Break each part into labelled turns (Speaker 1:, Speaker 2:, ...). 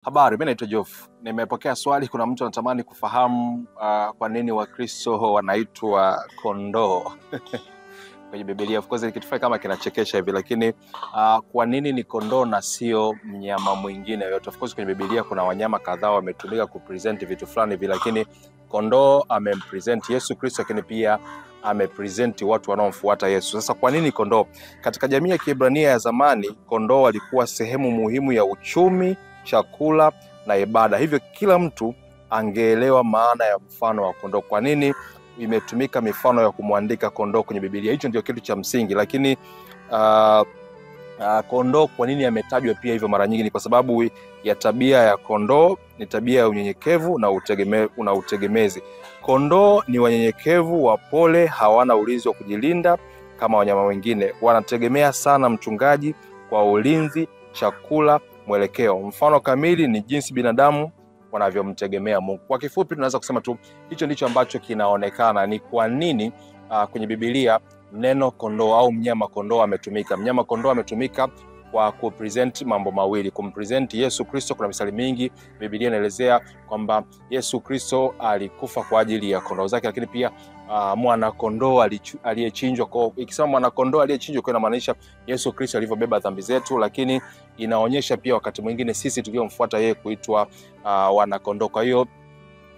Speaker 1: Habari, mimi naitwa Joff. Nimepokea swali, kuna mtu anatamani kufahamu kwa nini Wakristo wanaitwa kondoo kwenye Biblia. Of course ni kitu fulani kama kinachekesha hivi, lakini kwa nini ni kondoo na sio mnyama mwingine yoyote? Of course kwenye Biblia kuna wanyama kadhaa wametumika kupresent vitu fulani hivi, lakini kondoo amempresent Yesu Kristo, lakini pia amepresent watu wanaomfuata Yesu. Sasa kwa nini kondoo? Katika jamii ya Kiebrania ya zamani, kondoo walikuwa sehemu muhimu ya uchumi, chakula na ibada. Hivyo kila mtu angeelewa maana ya mfano wa kondoo. Kwa nini imetumika mifano ya kumwandika kondoo kwenye Biblia? Hicho ndio kitu cha msingi. Lakini kondoo kwa nini ametajwa pia hivyo mara nyingi? Ni kwa sababu ya tabia ya kondoo, ni tabia ya unyenyekevu na utegemezi. Kondoo ni wanyenyekevu, wapole, hawana ulinzi wa kujilinda kama wanyama wengine. Wanategemea sana mchungaji kwa ulinzi, chakula, mwelekeo. Mfano kamili ni jinsi binadamu wanavyomtegemea Mungu. Kwa kifupi tunaweza kusema tu hicho ndicho ambacho kinaonekana ni kwa nini kwenye Biblia neno kondoo au mnyama kondoo ametumika. Mnyama kondoo ametumika kwa kupresent mambo mawili, kumpresent Yesu Kristo. Kuna misali mingi Biblia inaelezea kwamba Yesu Kristo alikufa kwa ajili ya kondoo zake, lakini pia mwana kondoo aliyechinjwa. Kwa ikisema mwana kondoo aliyechinjwa, kwa inamaanisha Yesu Kristo alivyobeba dhambi zetu, lakini inaonyesha pia wakati mwingine sisi tuliomfuata yeye kuitwa wana kondoo. Kwa hiyo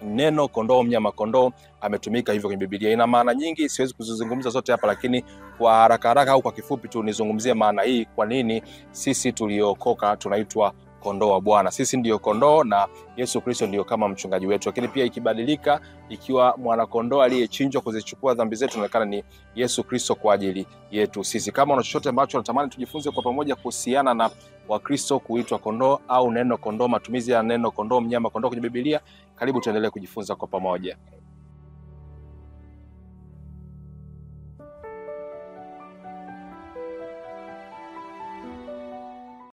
Speaker 1: neno kondoo, mnyama kondoo ametumika hivyo kwenye Biblia. Ina maana nyingi, siwezi kuzizungumza zote hapa, lakini kwa haraka haraka au kwa kifupi tu nizungumzie maana hii, kwa nini sisi tuliokoka tunaitwa kondoo wa Bwana. Sisi ndio kondoo na Yesu Kristo ndio kama mchungaji wetu. Lakini pia ikibadilika, ikiwa mwana kondoo aliyechinjwa kuzichukua dhambi zetu, inaonekana ni Yesu Kristo kwa ajili yetu sisi. Kama una chochote ambacho unatamani tujifunze kwa pamoja kuhusiana na Wakristo kuitwa kondoo au neno kondoo, matumizi ya neno kondoo, mnyama kondoo kwenye Biblia, karibu tuendelee kujifunza kwa pamoja.